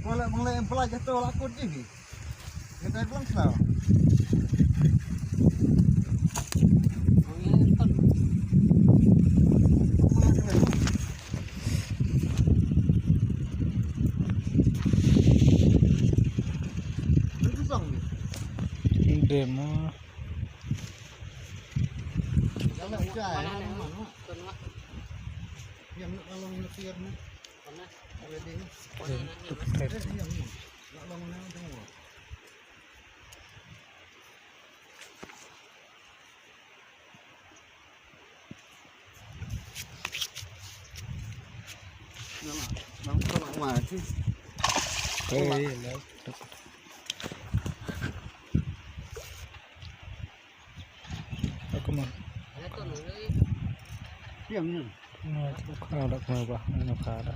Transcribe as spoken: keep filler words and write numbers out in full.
Ko la menglai empla jatuh la kut ji. Kita belum tahu. Demo. Aku mah. Piang ni. Nah, aku kena dak kena bah, kena kena.